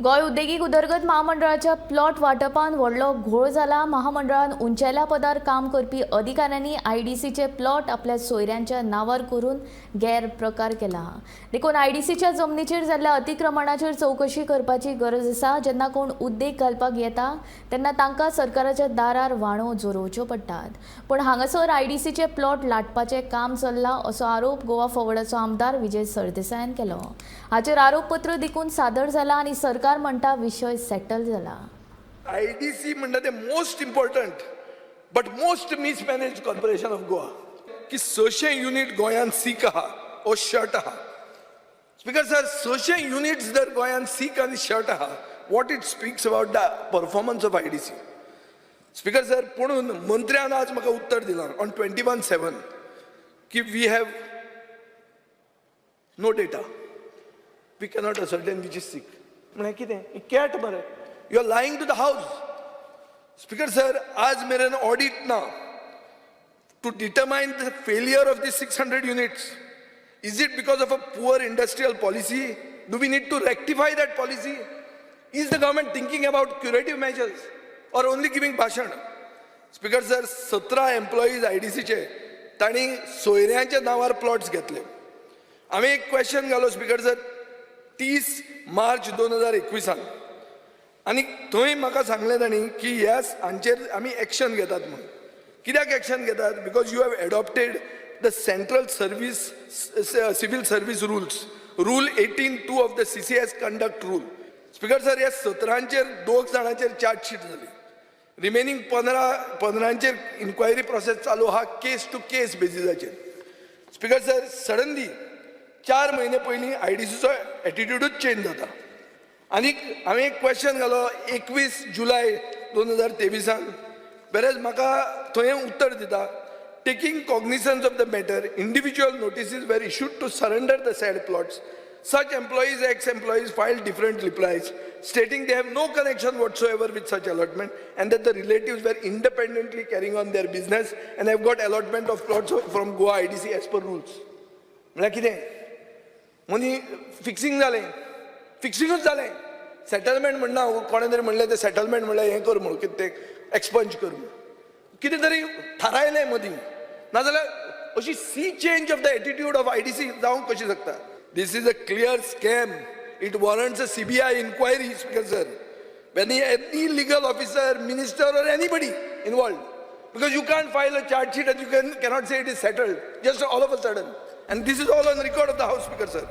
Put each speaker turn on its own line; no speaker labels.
गोंय उद्देगीक उदरगत महामंडळाच्या प्लॉट वांटपान व्हडलो घोळ जाला. महामंडळान उंचेल्या पदार काम करपी अधिकाऱ्यांनी आयडीसीचे प्लॉट आपल्या सोयऱ्यांच्या नांवार करून गैरप्रकार केला. देखून आयडीसीच्या जमनीचेर जाल्ल्या अतिक्रमणाचेर चवकशी करपाची गरज आसा. जेन्ना कोण उद्देग घालपाक येता तेन्ना तांकां सरकाराच्या दारार व्हाणो जोरोवच्यो पडटात, पूण हांगासर आयडीसीचे प्लॉट लाटपाचें काम चल्लां असो आरोप गोवा फॉरवर्डाचो आमदार विजय सरदेसायान केलो. हाचेर आरोपपत्र देखून सादर जाला आनी सरकार म्हणटा विशय सेटल जाला.
आयडीसी म्हणटा ते most important but most mismanaged corporation of Goa की 600 युनीट गोंयांत सीक आहा ओ शर्ट आहा. स्पीकर सर, 600 युनिट्स जर गोंयांत सीक आनी शर्ट आहा, what it speaks about the performance of IDC? Speaker sir, पुणून मंत्र्यान आज म्हाका उत्तर दिलां ऑन 21/7 की we have no data, we cannot ascertain which is sick. म्हळ्यार कितें कॅट मरे? You are lying to the house. Speaker sir, आज मेरेन ऑडिट ना to determine the failure of the 600 units. Is it because of a poor industrial policy? Do we need to rectify that policy? Is the government thinking about curative measures or only giving भाशण? Speaker sir, 17 employees आयडीसीचे तांणी सोयऱ्यांच्या नांवार plots घेतले. आमी एक question घालो speaker sir, 30 मार्च 2021आन आनी थंय म्हाका सांगलें तांणी की येस, हांचेर आमी एक्शन घेतात म्हणून. कित्याक एक्शन घेतात? Because you have adopted the Central Service Civil Service Rules, Rule 18(2) of the CCS Conduct Rule. Speaker sir, ह्या 17चेर दोग जाणांचेर चार्जशीट जाली. रिमेनींग 15 15चेर इन्क्वायरी प्रोसेस चालू आहा केस टू केस बेजिसाचेर. स्पीकर सर, सडनली 4 म्हयने पयलीं आयडीसीचो एटिट्यूडूच चेंज जाता आनी हांवें एक क्वेश्चन घालो 21 जुलय 2023आन. वेरएज म्हाका थंय उत्तर दिता, taking cognizance of the matter, individual notices were issued to surrender the said plots. Such employees, ex-employees filed different replies stating they have no connection whatsoever with such allotment and that the relatives were independently carrying on their business and have got allotment of plots from Goa IDC as per rules. म्हळ्यार कितें? Money fixing जालें, फिक्सिंगूच जालें. Settlement म्हणना. कोणें तरी म्हणलें तें settlement म्हणल्यार हें कर म्हणून, कितें तें एक्सपंज कर म्हणून, कितें तरी थारायलें मदीं. नाजाल्यार अशी sea change of the attitude of IDC जावंक कशी शकता? This is a clear scam. It warrants a CBI inquiry, Speaker sir, when any legal officer, minister or anybody involved, because you can't file a charge sheet and you cannot say it is settled just all of a sudden. And this is all on record of the house, Speaker sir.